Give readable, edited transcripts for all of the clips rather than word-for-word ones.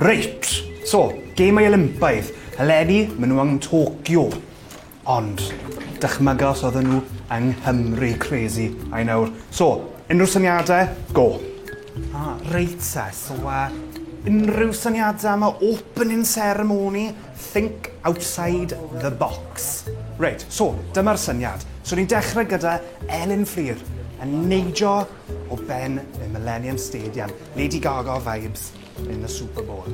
Reit, so, Gemau Olympaidd. Eleni, maen nhw yng Tokyo. Ond, dychmyga os oedden nhw yng Nghymru. Crazy, I know. So, unrhyw syniadau? Go. Ah, reit te, so unrhyw syniadau am y opening ceremony? Think outside the box. Reit, so, dyma'r syniad. So ni'n dechrau gyda Elin Fflur yn neidio o ben y Millennium Stadium. Lady Gaga vibes in the Super Bowl.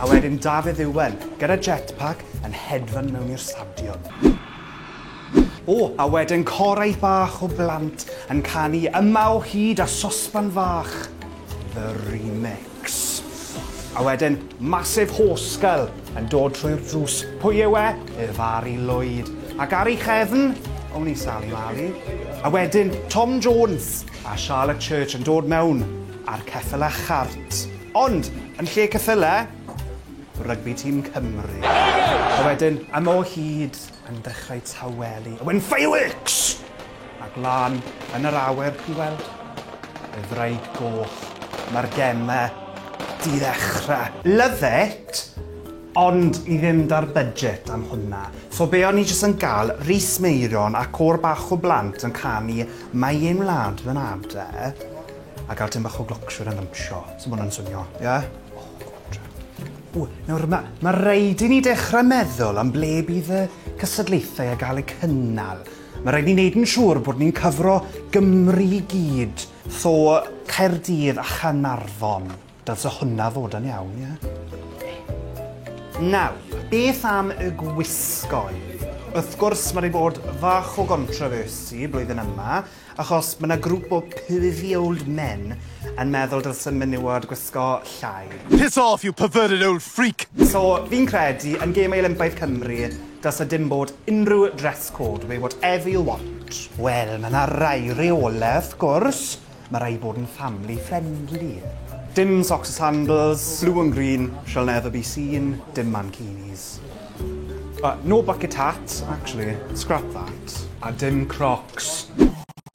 A wedyn Dafydd Iwan gyda jetpack yn hedfan mewn i'r stadiwm. O, a wedyn corau bach o blant yn canu "Yma o Hyd" a "Sosban Fach", the remix. A wedyn massive horse skull yn dod trwy'r drws. Pwy yw e? Y Fari Lwyd. Ac ar ei chefn, only Sally Mally. A wedyn Tom Jones a Charlotte Church yn dod mewn ar ceffyl a chart. Ond, yn lle ceffylau, rygbi tîm Cymru. A wedyn, "Yma o Hyd" yn dechrau tawelu. A wedyn fireworks! Ac lan yn yr awyr, chi'n gweld? Y Ddraig Goch. Mae'r gemau di ddechrau. Love it! Ond ni ddim da'r budget am hwnna. So be o'n i jyst yn gael Rhys Meirion a côr bach o blant yn canu "Mae ein Wlad Fy Nhadau" a gael tim bach o glocsiwr yn ddawnsio. So ma hwnna'n swnio, ie? Yeah? Oh, God. O, nawr ma raid i ni dechrau meddwl am ble bydd y cystadlaethau a gael eu cynnal. Mae rhaid ni wneud yn siŵr bod ni'n cyfro Gymru i gyd. So, Caerdydd a Chaernarfon. Dylse hwnna fod yn iawn, ie? Nawr, beth am y gwisgoedd? Wrth gwrs, mae wedi bod fach o controversy blwyddyn yma, achos mae yna grŵp o pervy old men yn meddwl dylse menywod gwisgo llai. Piss off, you perverted old freak! So, fi'n credu, yn Gemau Olympaidd Cymru, dylse dim bod unrhyw dress code, wear whatever you want. Wel, mae yna rai reolau, wrth gwrs. Mae rhaid bod yn family friendly. Dim socks a sandals, blue and green shall never be seen, dim mankinis. No bucket hats, actually, scrap that. A dim Crocs.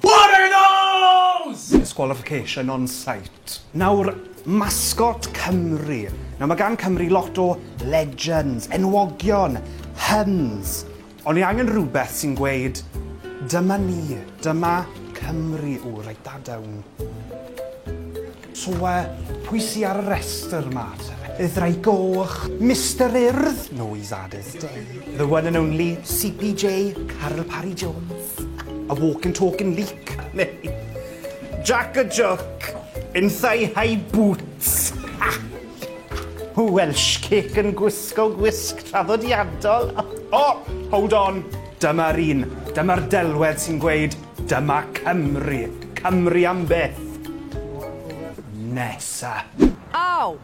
What are those? Disqualification on sight. Nawr, mascot Cymru. Nawr, mae gan Cymru lot o legends, enwogion, hyns. Ond ni angen rhywbeth sy'n gweud, "Dyma ni, dyma Cymru." O, write that down. So, pwy sy ar y restr ma, te? Y Ddraig Goch, Mr Urdd, no, he's had his day. The one and only CPJ, Caryl Parry Jones. A walking, talking leek. Neu, Jack a Jock, in thigh-high boots. Welsh cake yn gwisgo gwisg traddodiadol. Oh, hold on. Dyma'r un. Dyma'r delwedd sy'n gweud, "Dyma Cymru. Cymru am byth." Nesa. Oh,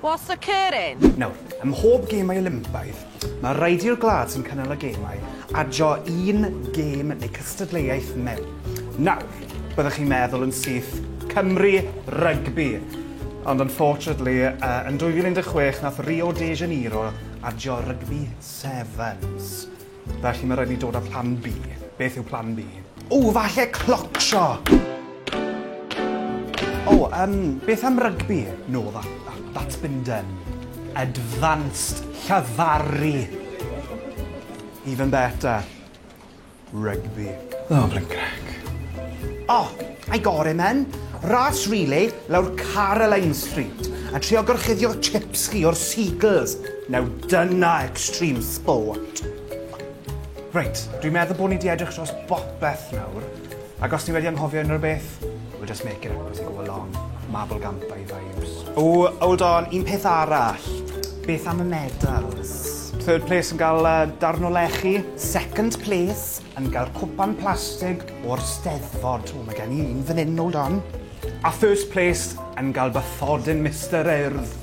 what's occurring? Nawr, ym mhob gemau Olympaidd, mae rhaid i'r gwlad sy'n cynnal y gemau adio un gêm neu cystadleuaeth mewn. Nawr, byddwch chi'n meddwl yn syth, Cymru rygbi. Ond unfortunately, yn 2016 nath Rio de Janeiro adio rygbi sevens. Felly mae rhaid ni dod â plan B. Beth yw plan B? O, falle clocsio! O, beth am rygbi? No, that's been done. Advanced llafaru. Even better. Rugby. Oh, blincrack. Oh, I got him then. Ras relay lawr Caroline Street a trio gorchuddio chips chi o'r seagulls. Now dyna extreme sport. Reit, dwi'n meddwl bod ni wedi edrych dros bopeth nawr. Ac os ni wedi anghofio unrhyw beth, we'll just make it up as we go along. Mabolgampau vibes. Oh, hold on, un peth arall. Beth am y medals? Third place yn cael darn o lechi. Second place yn cael cwpan plastig o'r Steddfod. O, mae gen i un fan hyn, hold on. A first place yn cael bathodyn Mr Urdd.